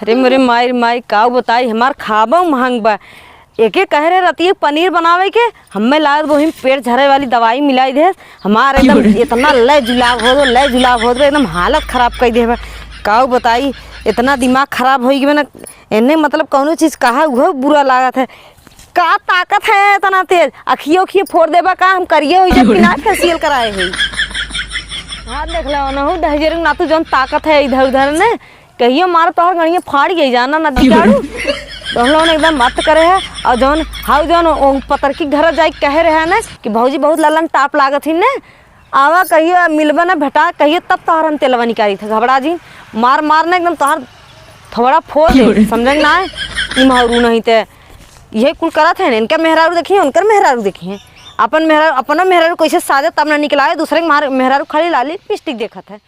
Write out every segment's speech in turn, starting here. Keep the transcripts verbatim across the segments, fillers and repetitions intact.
अरे मोरे माई रे माई, काऊ बताई, हमार खाबो महंग बा। एके कहे रहे रतिये पनीर बनावे के, हम्मे लागत वही में पेट झरे वाली दवाई मिलाई दे। हमार एकदम इतना लय जुलाब होत बा, लय जुलाब होत बा, एकदम हालत खराब कई देबा। काऊ बताई, इतना दिमाग खराब होई गवा ना, एने मतलब कौनो चीज कहा उहो बुरा लागत है। का ताकत है इतना तेज? अखियो उखियो फोड़ देबा का? हम करिए होई जब कि ना फेशियल कराए होई। हाँ, देख लो, नहु दहिजर नातू जौन ताकत है इधर उधर ने, कहियो मार तोहर गणिया फाड़ गई जाना ना दिगाड़ू। तो हम लोगन एकदम मत करे है। और जौन हाउ जौन ओ पतरकी घर जाए कहे रहे है ना कि भौजी बहुत ललन टाप लागत ही ने, आवा कहियो, मिलबे ना भेटा कहियो, तब तोहर हम तेलवा निकाली थे। घबरा जी, मार मार ना एकदम तोहर थोड़ा फोड़ दे, समझे ना है? ई महरू नहीं ते यही कुल करत है ना, इनके मेहरारू देखी, उनकर मेहरारू देखी है। अपन मेहरारू, अपना मेहरारू कैसे साजे तब ना निकलाए, दूसरे के मार-, मेहरारू खाली लाली लिपस्टिक देखत है।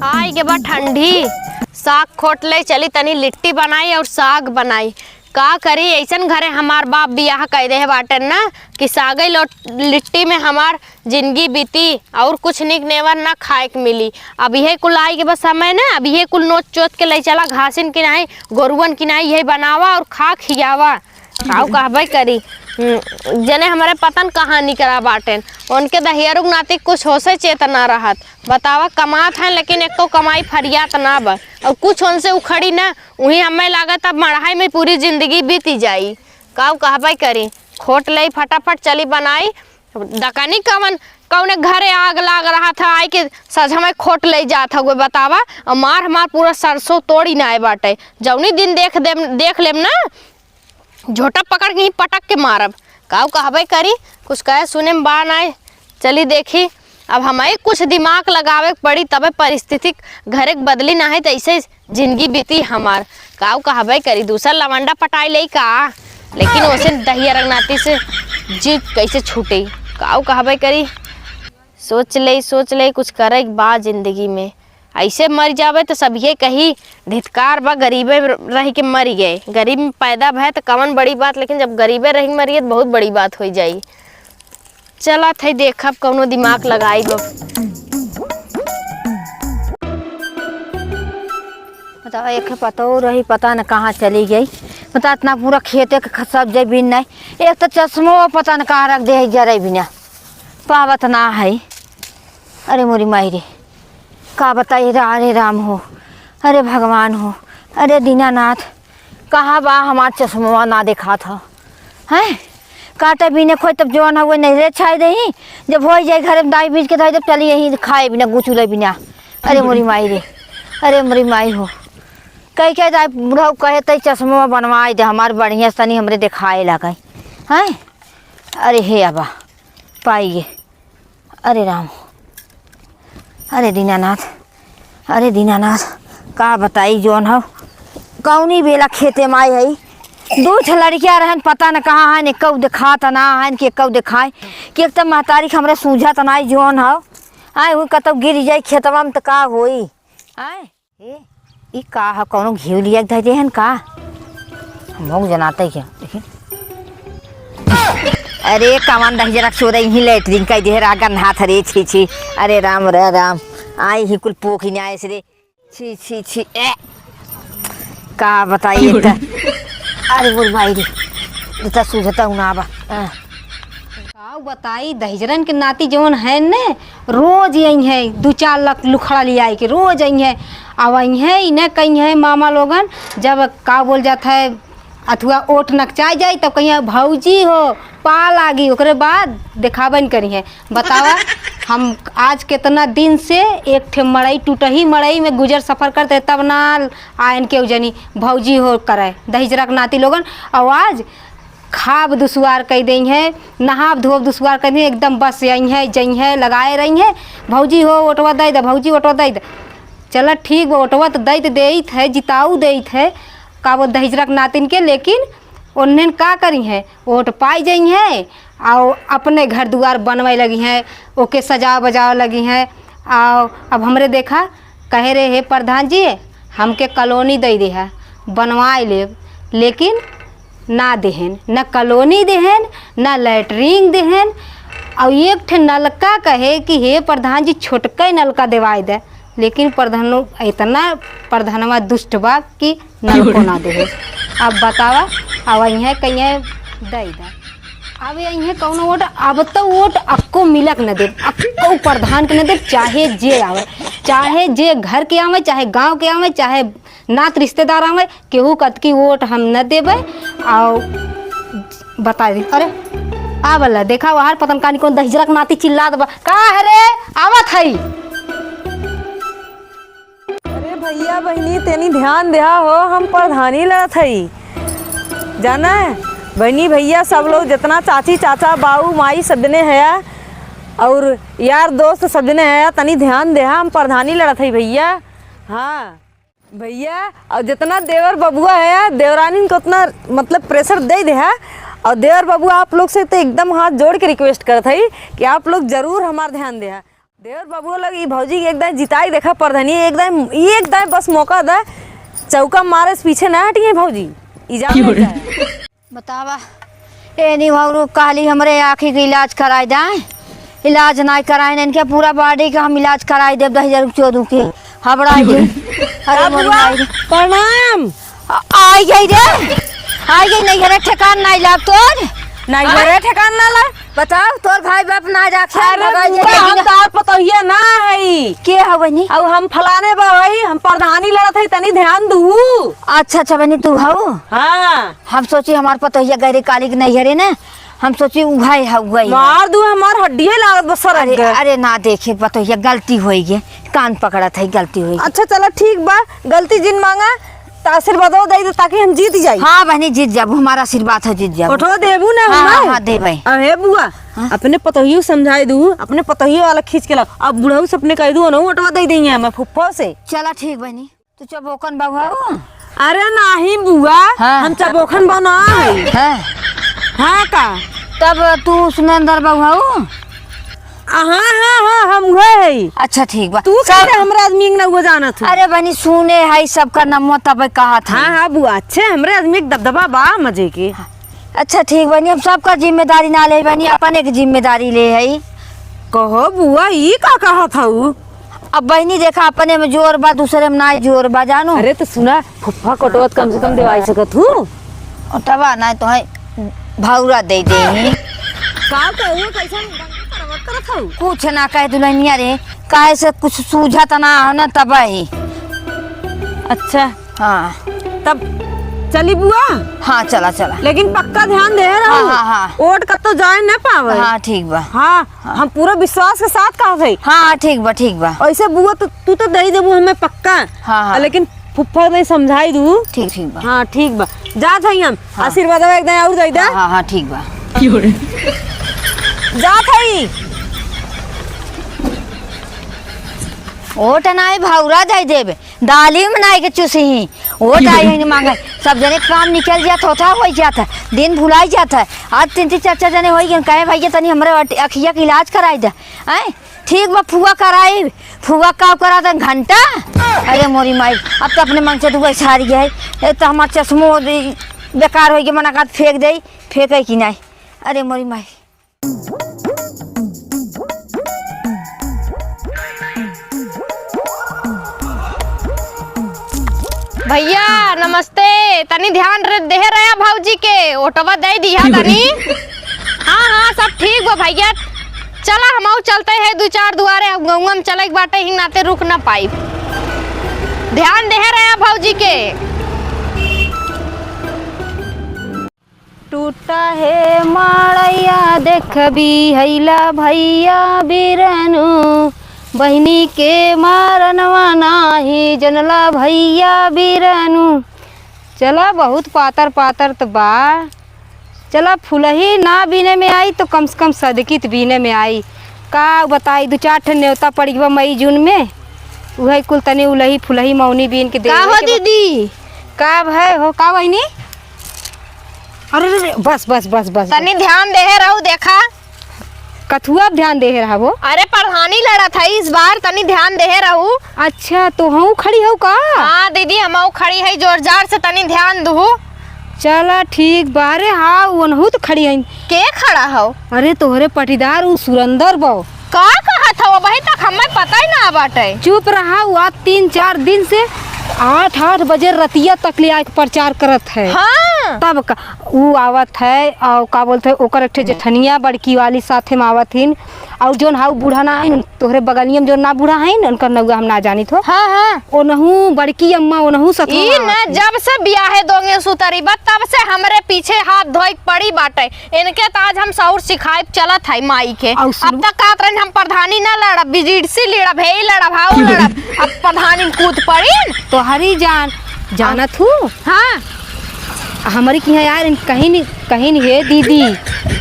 आई के बा ठंडी, साग खोट ले चली, तनी लिट्टी बनाई और साग बनाई। का करी, ऐसन घरे हमार बाप बियाह कई देहे बाटेन ना कि सागे लो-, लिट्टी में हमार जिंदगी बीती और कुछ निक नेवर ना खाए के मिली। अब इहे कुल आई के बस समय ना, अब इहे कुल नोच चोच के ले चला घासिन की नाई, गोरुअन की नाई, यही बनावा और खा खियावा। काऊ कहबे करी। हम्म, जने हमरे पतन कहाँ निकरा बाटेन, उनके दहियरुक नाती कुछ होसे चेत ना रहत। बतावा, कमात हैं लेकिन एको कमाई फरियात ना बा, और कुछ उनसे उखड़ी ना, उही हमें लागत अब मढ़ाई में पूरी जिंदगी बीती जाई। काऊ कहबे करी, खोट लई फटाफट चली बनाई। दकनी कवन, कौने घरे आग लाग रहा था, आई के सझा में खोट लई जात हउए, बतावा। और मार हमार पूरा सरसों तोड़ी ना आए बाटे, जौनी दिन देख देम, देख लेम ना, झोटा पकड़ के ही पटक के मारब। काऊ कहबे करी, कुछ कहे सुने में बा नाय। चली देखी, अब हमें कुछ दिमाग लगावे के पड़ी, तबे परिस्थिति घरे के बदली ना है, तो ऐसे जिंदगी बीती हमार। काऊ कहबे करी, दूसर लवंडा पटाई लेई का? लेकिन ओसे दहिया रंगनाती से जीव कैसे छूटे? काऊ कहबे करी, सोच ले, सोच ले, कुछ करे के बा जिंदगी में। ऐसे मर जावे तो सब ये कही, "धिक्कार बा, गरीबे रह के मर गए।" गरीब में पैदा भय तो कवन बड़ी बात, लेकिन जब गरीबे रह के मर गए तो बहुत बड़ी बात हो जाई। चलत है, देखब कौनो दिमाग लगाई बा। बताओ, एक पतोह रही, पता न कहाँ चली गई। बता, इतना पूरा खेते के ख-, सब जे बिन नहीं, एक तो चश्मो पता न कहाँ रख दे है, जरे बिना पावत ना है। अरे मोरी माई रे, का बताई रा-, अरे राम हो, अरे भगवान हो, अरे दीनानाथ, कहाँ बा हमार चश्मवा, ना देखात ह, हैं? काटे बिने खोई तब जवन हउए नहीं रे छाई देही, जब होई जाई घरे में दाई बीज के धई, जब चली यही खाए बिना, गुचुले बिना। अरे मोरी माई रे, अरे मोरी माई हो, कही के दाई बुढ़ऊ कहे तई चश्मवा बनवाई दे हमार बढ़िया से, तनी हमरे देखाए लागे, हैं? अरे हे अबा, पाइए। अरे राम, अरे दीनानाथ, अरे दीनानाथ, का बताई जौन हो, कौनी बेला खेते में आई है, दू ठे लड़कियां रहन, पता न कहाँ हैं, एकऊ देखात ना हैं कि एकऊ देखाए, कि एक तो महतारी के हमरे सूझत ना आई जौन हो, आए हुई कतौ गिर जाई खेतवा में तो का होई, आए। ए, ई का ह, कौनो घीव लिया के धरे हन का? हम लोग जनाते क्या? देखी। अरे, कवन दही जरा चोरे ही लेटरिन कई दे रहा गन्हात रे, छी, छी। अरे राम, रे राम। आई ही कुल पोखी न्याय से रे। छी, छी, छी। ए, का बताई एक त। अरे बोल भाई रे। इतना सूझता हूँ ना बा। आ। काऊ बताई, दहिजरन के नाती जवन है ने, रोज यही है, दू चार लाख लुखड़ा लियाई के, रोज यही है। अब यही है, इन्हें कही है मामा लोगन, जब का बोल जात है, अथुआ ओट नकचाई जाई, तब कही है, "भौजी हो, पा लागी", ओकरे बाद देखाबन करी है। बतावा, हम आज कितना दिन से एक ठे मड़ई, टूटही मड़ई में गुजर सफर करते, तब ना आयन केहू जनी भौजी हो करे, दहिजरा के नाती लोगन। और आज खाब दुसवार कई देई है, नहाब धोब दुसवार कई देई है, एकदम बस यही है, जई है, लगाए रही है, "भौजी हो, ओटवा दई दे, भौजी ओटवा दई दे।" चला ठीक बा, ओटवा तो दई तो देइत है, जिताऊ देइत है, का वो दहिजरा के नातिन के, लेकिन ओन्हन का करी है, ओट पाई जई है, और अपने घर दुआर बनवाए लगी है, ओके सजाव बजाव लगी है। और अब हमरे देखा, कहे रहे, "हे प्रधान जी, हमके कॉलोनी दे दिहा, बनवाए लेब", लेकिन ना देहेन, न कॉलोनी देहेन, न लैट्रिन देहेन। और एक ठे नलका कहे कि, "हे प्रधान जी, छोटका नलका देवाए दे।" लेकिन प्रधानो, इतना प्रधानवा दुष्ट बा कि नलको ना देहे। अब बतावा, अब अइहें कइहें दइ दा। अब अइहें कउनो वोट, अब तो वोट अक्को मिलक न देब, अक्को प्रधान के न देब, चाहे जे आवे, चाहे जे घर के आवे, चाहे गाँव के आवे, चाहे नात रिश्तेदार आवे, केहू कतकी वोट हम न देबे। आउ बताइ दी, अरे, आ बल्ला, देखा, वहार पतन कानी कौन दहिजरक नाती चिल्लात बा। का है रे? आवत हई। अरे भइया, बहिनी, तनी ध्यान देहा हो, हम प्रधानी लड़त हई। जाना है, बहिनी, भइया, सब लोग, जितना चाची, चाचा, बाऊ, माई, सब जने हया, और यार दोस्त, सब जने हया, तनी ध्यान देहा, हम प्रधानी लड़त हई, भइया। हाँ। भइया, और जितना देवर बबुआ है, देवरानिन के उतना, मतलब, pressure दे दे है। और देवर बबुआ, आप लोग से तो एकदम हाथ जोड़ के request करत हई कि आप लोग जरूर हमार ध्यान दे है। देवर बबुआ लोग, ई भौजी के एकदम जिताई देखा प्रधानी, एकदम, एकदम बस मौका दे, चौका मारे से पीछे ना हटिए भौजी, ई जान ले जाए। बतावा, ए नी भौरू, कहली हमरे आँखी के इलाज कराई दाए, इलाज नाई कराइन, इनके पूरा body के हम इलाज कराई देब, दहिजर चोदू के, हबड़ाई दे। अरे का मोरी बुआ? माई रे। प्रणाम। आ-, आई गई रे, आई गई, नैहरे ठेकान नाई लाग तोर। नैहरे ठेकान ना लाग? बताओ, तोर भाई बाप ना राखे, अरे भगाई दे बुआ, हम दिया। तार पतोहिया ना हई। के हवे नी? अब हम फलाने बा हई, हम प्रधानी लड़त हई, तनी ध्यान दू। अच्छा, अच्छा, बनी तू हऊ? हाँ। हम सोची हमार पतोहिया गैरे काली के नैहरे ना, हम सोची उघाई है, उघाई है। मार दू, हमार हड्डिये लागत बा सरक अरे, गए। अरे ना देखे पतोहिया, गलती होई गे, कान पकड़त है, गलती होई गे। अच्छा चला ठीक बा, गलती जिन मांगा, त आशीर्वादो दे दे ताकि हम जीत जाई। हाँ बहनी, जीत जाबू, हमारा आशीर्वाद हो, जीत जाबू। ओठवा देबू ना हाँ, हमार? हाँ, हाँ, देबै। अहे बुआ, हाँ? अपने पतोहियो समझाई दू, अपने पतोहियो वाला खींच के ला। अब बुढ़ऊ से अपने कह दू, ओनहु ओठवा दे देंगे हमें फुफ्फो से। चला ठीक बहनी। तू चबोकन बा हऊ? अरे नाही बुआ, हाँ। हम चबोकन बा ना हई। हाँ। हाँ का? तब तू सुनेंदर बा हऊ? आ, हाँ, हाँ, हाँ, हम उहे हई। अच्छा ठीक बा। तू सब कैसे हमरा आदमी के ना उहे जानत हऊ? अरे बनी सुने हई सबका नमो तब कहत हई। हाँ, हाँ बुआ, अच्छे हमरे आदमी के दबदबा बा मजे के। अच्छा ठीक बनी, हम सबका जिम्मेदारी ना ले बनी, अपने के जिम्मेदारी ले हई। कहो बुआ, ई का कहत हऊ? अब बहिनी देखा, अपने में जोर बा, दूसरे में नाई जोर बा, जानू। अरे तो सुना, फुफ्फा कटवत कम से कम देवाई सकत हूँ। ओटवा नाई तो है, भौरा दे दे ही। का कहू, कैसन दंगा करवत करत हऊ? कुछ ना कहे दुल्हनिया रे, काहे से कुछ सूझत ना हो ना तब ही। अच्छा। हाँ। तब चली बुआ? हाँ, चला, चला। लेकिन पक्का ध्यान दे रहू। हाँ, हाँ, हाँ। ओट कत्तो जाए न पावे। हाँ, ठीक बा। हाँ, हाँ। हम पूरा विश्वास के साथ कहत हई। हाँ, हाँ, ठीक बा, ठीक बा। ऐसे बुआ तो तू तो दे देबू हमें पक्का। हाँ, हाँ। लेकिन फुफ्फा नहीं समझाई दू। ठीक, ठीक बा। हाँ, ठीक बा। जात हई हम। हाँ। आशीर्वाद एकदम और दे दे। हाँ, हाँ, हाँ, ठीक बा। जात हई। ओट नाई भौरा दे देबे। दाली में नाई के चुसही, वोट आई है मांगे। सब जने काम निकल जात होता, हो जात है, दिन भुलाई जात है। आज तीन तीन चार चार जने होई गए, कहे भैया तनी हमरे अट-, अखिया के इलाज कराई दे। आए, ठीक बा फुआ कराई, फुआ का करा दे घंटा। अरे मोरी माई, अब तो अपने मन से तू बैसारी है। ए तो हमार चश्मो दे-, बेकार होई के मना का फेंक दे, फेंके कि नाई। अरे मोरी माई। भैया नमस्ते, तनी ध्यान रे-, देहे रहा भौजी के, ओटवा दे दिया तनी। हाँ, हाँ, सब ठीक बा भैया, चला हमहू चलते हैं दू चार दुआरे, गौवा में चले के बाटे ही नाते रुक ना पाई। ध्यान देहे रहा भौजी के। टूटा हे माड़ैया देखबी हैला भैया बिरनु, बहिनी के मारनवा नाही जनला भैया बिरनु। चला बहुत पातर पातर त बा, चला फुलही ना बीने में आई तो कम से कम सदकी त बीने में आई। का बताई, दू चार ठे नेवता पड़ी बा मई जून में, उहे कुल तनी उलही फुलही मौनी बीन के का देवे हो के बा। दीदी? का भय हो, का बहिनी? अरे, अरे, अरे, बस, बस, बस, बस, बस। तनी ध्यान देहे रहू, देखा। कथुआ ध्यान देहे रहबो? अरे, प्रधानी लड़त है इस बार, तनी ध्यान देहे रहू। अच्छा, तो हऊ खड़ी हऊ का? हाँ दीदी, हमहू खड़ी है, जोर जार से तनी ध्यान दहू। चला ठीक बा। अरे हाँ, ओनहू तो खड़ी है। के खड़ा हो? अरे तोहरे पटीदार उ सुरंदर बा। का कहत हव? अबहीं तक हमें पता ही ना बाटे। चुप रहा, उ आज तीन चार दिन से आठ आठ बजे रतिया तक ले आके प्रचार करत है। हाँ। तब का, उ आवत है और का बोलत है, ओकर एक ठे जेठनिया बड़की वाली साथे में आवत हिन, और जोन हाउ बूढ़ा ना है, तोहरे बगलिया में जोन ना बूढ़ा है, उनकर नौआ हम ना जानित हो। हाँ, हाँ। ओनहू बड़की अम्मा, ओनहू सथवा ई ना, आवत हिन। जब से बियाहे दोंगे सुतरी बा, तब से हमरे पीछे हाथ धोए के पड़ी बाटे। इनके त आज हम सौर सिखाइब चलत है माई के। अउ अब सुनू। तक कहत रहन हम प्रधानी ना लड़ब, बीजेडीसी लड़ब, हे लड़ब, हाउ लड़ब। अब प्रधानी कूद पड़ीन। तोहरी जान, जानत हूँ। हाँ। हमरी किहाँ यार, इन कहीं नहीं, कहीं नहीं, हे दीदी,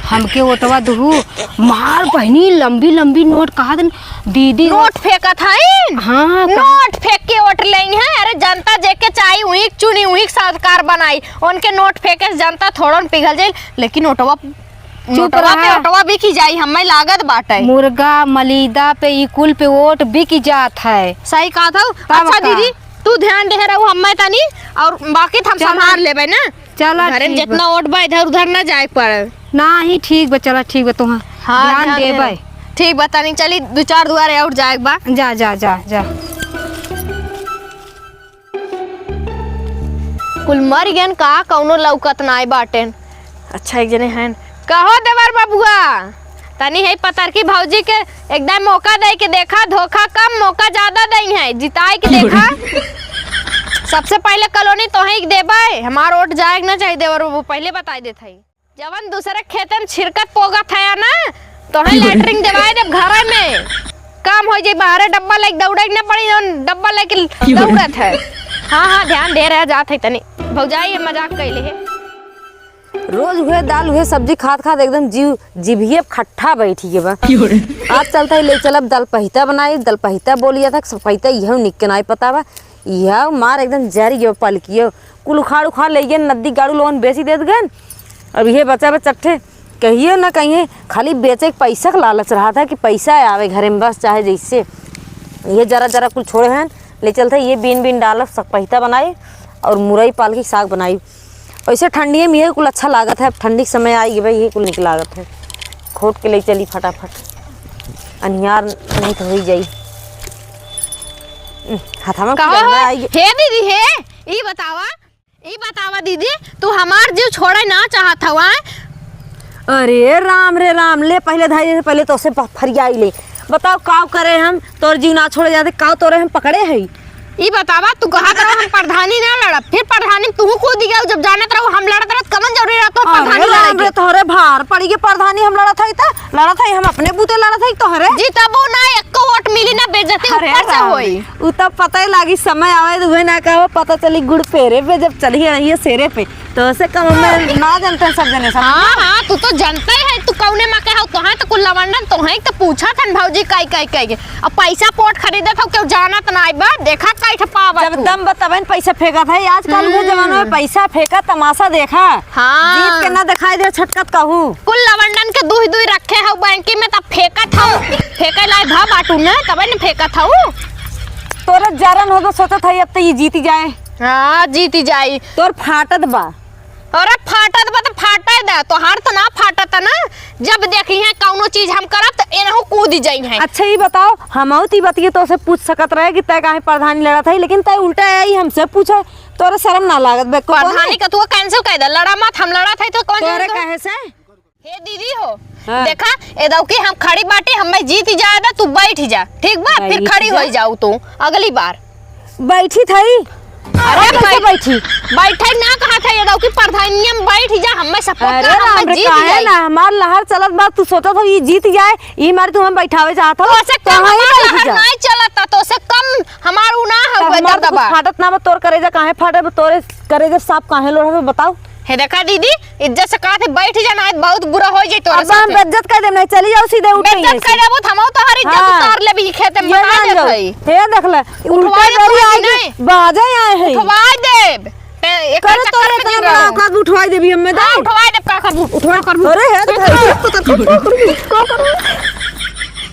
हमके ओटवा दुहू, मार बहिनी, लंबी लंबी नोट कहा दिन, दीदी। नोट फेंकत हईन? हाँ, हाँ, कहा नोट फेंक के ओट लेई है। अरे, जनता जेके चाही, उही के चुनी, उही के सरकार बनाई। उनके नोट फेंके से जनता थोड़न पिघल जाई, लेकिन ओटवा चुप नोटवा पे रहा। ओटवा बिकी जाई, हमें लागत बाटे। मुर्गा, मलीदा पे, ई कुल पे ओट बिकी जात है। सही कहत हऊ। तब अच्छा का? दीदी, तू ध्यान दे रहू हमें तनी, और बाकी त हम चला। संभाल लेबे ना। चला, घरे में ठीक बा। जितना ओट बा, इधर उधर ना जाए के पड़े। नाही, ठीक बा, चला, ठीक बा, तुहाँ हाँ, ध्यान ध्यान दे देबे। रहे। ठीक बा, तनी चली, दू चार दुआरे और जाए के बा। जा, जा, जा, जा। कुल मर गयन का, कौनो लौकत नाय बाटेन। अच्छा, एक जने हैं। कहो देवर बबुआ, तनी है पतरकी भौजी के एकदम मौका दे के देखा, धोखा कम, मौका ज्यादा दई है, जिताए के देखा। सबसे पहले कॉलोनी तोहे के देबे, हमार ओट जाए के ना चाही देवर बबू, पहले बताई देत है। जवन दूसरे खेते में छिड़कत पोगत है ना, तोहे लैट्रिन देवाए देब घरे में। काम हो जाई, बाहरे डब्बा लेके दौड़े के ना पड़ी, जवन डब्बा लेके दौड़त है। हाँ, हाँ, ध्यान दे रहा जात है तनी। भौजाई ये मजाक कैले है। रोज उहे दाल, उहे सब्जी खात खात एकदम जीव, जिभिये खट्ठा बैठी के बा। आज चलता ही ले चलब दलपहिता बनाई, दलपहिता बोलिया था, सपहिता इहो निक के नाई पता बा। इहो मार एकदम जरी गयो पलकियो। कुल उखाड़ उखाड़ ले गए, नदी गाड़ू लोगन बेची देत गए। अब इहे बचा बा चट्ठे, कहिए ना कहिए, खाली बेचे के पैसा के लालच रहा था कि पैसा आवे घरे में, बस चाहे जैसे। ये जरा जरा कुल छोड़े हैं, ले चलते ये बीन बीन डालब, सपहिता बनाई और मुरई पालकी साग बनाई। वैसे ठंडिये में ये कुल अच्छा लागत है, अब ठंडी के समय आई गई भाई, ये कुल निक लागत है। खोट के ले चली फटाफट, अनियार नहीं तो हो ही जाई। हथवा में कहो गंदा हो, आई। हे दीदी, हे, ई बतावा, ई बतावा दीदी, तू हमार जीव छोड़े ना चाहत हवा? अरे राम रे राम, ले पहले धाई से पहले तो से फ-, फरियाई ले। बताओ काव करे हम, तोर जीव ना छोड़े जाते, काव तोरे हम पकड़े है? ई बतावा, तू कहत रहो हम प्रधानी ना लड़ब, फिर प्रधानी में तू कूद गया, जब जानत रहो हम लड़त रहत, कमन जरूरी रहत तो अरे प्रधानी लड़े राम के? रे, तोहरे भार पड़ी के प्रधानी हम लड़त हई त लड़त हई, हम अपने बूते लड़त हई तोहरे। जीतबो ना, एको वोट मिली ना, बेइज्जती अरे ऊपर से राम होई। रे, उ तब पता ही लागी, समय आवे त उहे ना कहो, पता चली गुड़ पेरे पे जब चली आई है सेरे पे। तो से कम हमें ना जानते हैं सब जने सब। हाँ, हाँ, तू तो जानते है, तू कौने माँ के हौ, तोहे तो कुल लवंडन, तोहे तो पूछा थन भौजी काई, काई, काई के। अब पैसा पोट खरीदे थौ, केहू जानत ना आई बा, देखा काई ठे पावत जब हूँ। दम बा तबे न पैसा फेंकत है, आजकल के हम्म। जमाना में पैसा फेंका तमाशा देखा। हाँ। जीत के ना दिखाई दे छटकत कहू। कुल लवंडन के दुई दुई रखे हौ बैंकी में, तब फेंकत हौ, फेंके लाए धा बाटू न, तबे न फेंकत हौ। तोरे जरन हो तो सोचत है अब तो ये जीत जाए। हाँ, जीत जाई। तोर फाटत बा। अरे फाटत बा त फाटे दे, तोहार त ना फाटत ना। जब देखी है कौनो चीज हम करब त एनहु कूद जाई है। अच्छा ई बताओ, हमहू त ई बतिये तो से पूछ सकत रहे कि तय काहे प्रधानी लड़त है, लेकिन तय उल्टा आई हमसे पूछे, तोरे शर्म ना लागत बे? कौन प्रधानी है? का तू cancel कर दे, लड़ा मत, हम लड़त है तो कौन तोरे जाने दो? काहे से? हे दीदी हो, हाँ। देखा, ए दौकी हम खड़ी बाटी, हमें जीत जाए दा, तू बैठ जा, ठीक बा? फिर बैठ खड़ी जा। हो जाऊ तू अगली बार। बैठी थई। अरे अब कैसे बैठ-, बैठी? बैठे ना कहा था, ए दौकी प्रधानिया में बैठ जा, हमें support अरे कर, राम हमें रे, जीत काहे जाए। ना, हमार लहर चलत बा, तू सोचत हो ये जीत जाए, ई मारे तू हम बैठावे चाहत हो, तो से कम कहाँ ही हमार बैठ लहर जा। नहीं चलता, तो से कम हमार उ ना तब हवे हमार दर्द तो बा। कुछ फाटत ना बा, तोर करेजा काहे फाटे बा, तोरे करेजा सांप काहे लोढ़त बा, बताओ। हे देखा दीदी, इज्जत से कहा थे बैठ जा, ना बहुत बुरा हो जाए तोरे अब हम साथे। बेइज्जत कर देम, नहीं चली जाओ सीधे उठ बेइज्जत कर देबो त हमहू तोहर इज्जत हाँ। उतार लेबी खेते में, ये बता जान देत जाओ। हई। हे देख ले, उठवा उल्टा दे गाड़ी तोहर आई कि के, नहीं? बाजे आए हैं। उठवा देब। ए, एक करे चक्कर तोरे में काम गिर रहा रहो। औकात उठवाई देबी हमें हाँ, तो। उठवा देब, का करबू? उठवा करबू। अरे, हे तो भाई, का करबू? का करबू?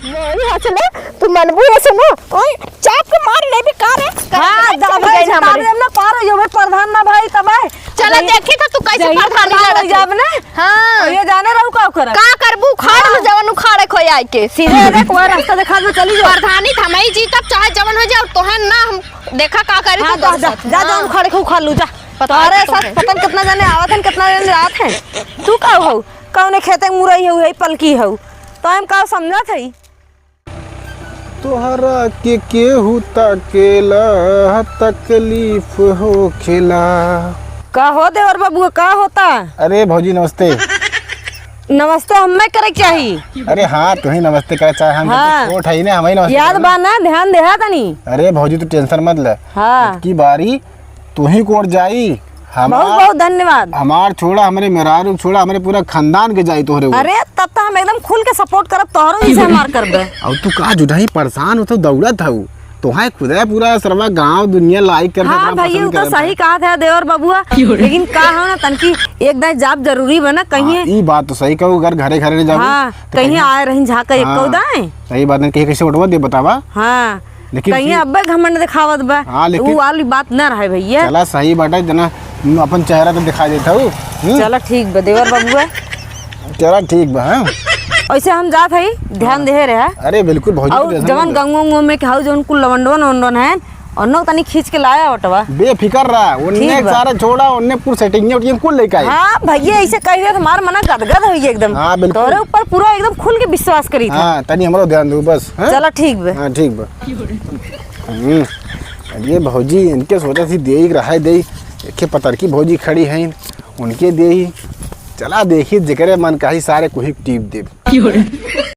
नहीं, हाँ, चले, तू मनबू ऐसे ना। ओए, चाप के मार लेबी का रे? हाँ, करे दबे चल गई ना चाप हमारे। देम ना, पार हो जाओ, भाई, प्रधान ना भाई, तब आए। चला, अरे, देखी तो तू कैसे से यही प्रधानी प्रधान लड़त हो जाब है। ना। हाँ। और ये जाने रहू का करब? का करबू? उखाड़ हाँ। लू जवन उखाड़े खोई आए के। सीधे देख, वह रास्ता देखा दो, चली जाओ। प्रधानी त हमही जीतब, चाहे जवन हो जाओ, तोहे ना हम देखा का करी हाँ, तो जा, तोरे जा, साथ। जा, जा, हाँ। उखाड़े के उखाड़ लू, जा। पता तोरे नहीं साथ तोहे। पता नहीं कितना जने आवत हैं, कितना जने जात हैं। तू का हो? कौने खेते में मुरई हो, यही पलकी हो? तो हम का समझत हई? तोहरा के केहू ताकेला, तकलीफ होखेला। का हो देवर बाबू, का होता? अरे भौजी नमस्ते। नमस्ते हमें करे के चाही। अरे हाँ, तू ही नमस्ते करे चाहे, हम हाँ। तो छोट है ना, हमें नमस्ते याद करे। बा ना, ध्यान देहा तनी। अरे भौजी तू टेंशन मत ले। हाँ। की बारी तू ही कोर्ट जाई। हमार बहुत, बहुत धन्यवाद। हमार छोड़ा, हमरे मेहरारू छोड़ा, हमरे पूरा खानदान के जाई तोहरे ऊपर। अरे, तब तो हम एकदम खुल के सपोर्ट करब, तोहरो जैसे हमार करबे। अब तू का जुटाई, परेशान हो तो दौड़त हऊ। तोहाय खुदे पूरा सरवा गांव दुनिया लाइक कर हाँ देतना भैया, पसंद वो तो करत सही है। कहा था देवर बबुआ। क्यों रे? लेकिन का हो ना, तनकी एक दाई जाब जरूरी बा ना, कहीं हाँ, ई बात तो सही कहू, अगर घरे घरे नहीं जाबू, हाँ, तो कहीं कहीं आए रही झाका एक हाँ, कऊ दाए। सही बात है, कहीं कैसे उठवा दे बतावा। हाँ, लेकिन कहीं फिर अब्बे घमंड दिखावत बा। हाँ, लेकिन ऊ वाली बात ना रहे भैया। चला, सही बात है, जना अपन चेहरा तो दिखा देता हूँ। हम्म? चला, ठीक बा, देवर बबुआ। चला, ठीक बा, हाँ। ऐसे हम जात हई, ध्यान हाँ। देहे रहा। अरे, बिल्कुल, भौजी, और तो टेंशन जवन मत ले। गंगो उंगो में के हाउ, जवन कुल लवंडवन वंडवन हैं, उन्नो तनी खींच के लाया ओटवा। बेफिकर रहा, उन्ने ठीक बा। सारा छोड़ा, उन्ने पूरा सेटिंग उटिंग कुल लेके आई। हाँ, भैया, ऐसे कह दिया तो हमार मना गदगद होई एकदम। हाँ, बिल्कुल। तोरे ऊपर पूरा एकदम खुल के विश्वास करी था। हाँ, तनी हमरो ध्यान दो बस, हाँ? चला, ठीक बा। हाँ, ठीक बा। हम्म, अरे भौजी, इनके सोचा थी देई के रहा देई, एके पतरकी भौजी खड़ी हैं, उनके देई। चला देखी, जेकरे मन कही सारे कुही टीप देब।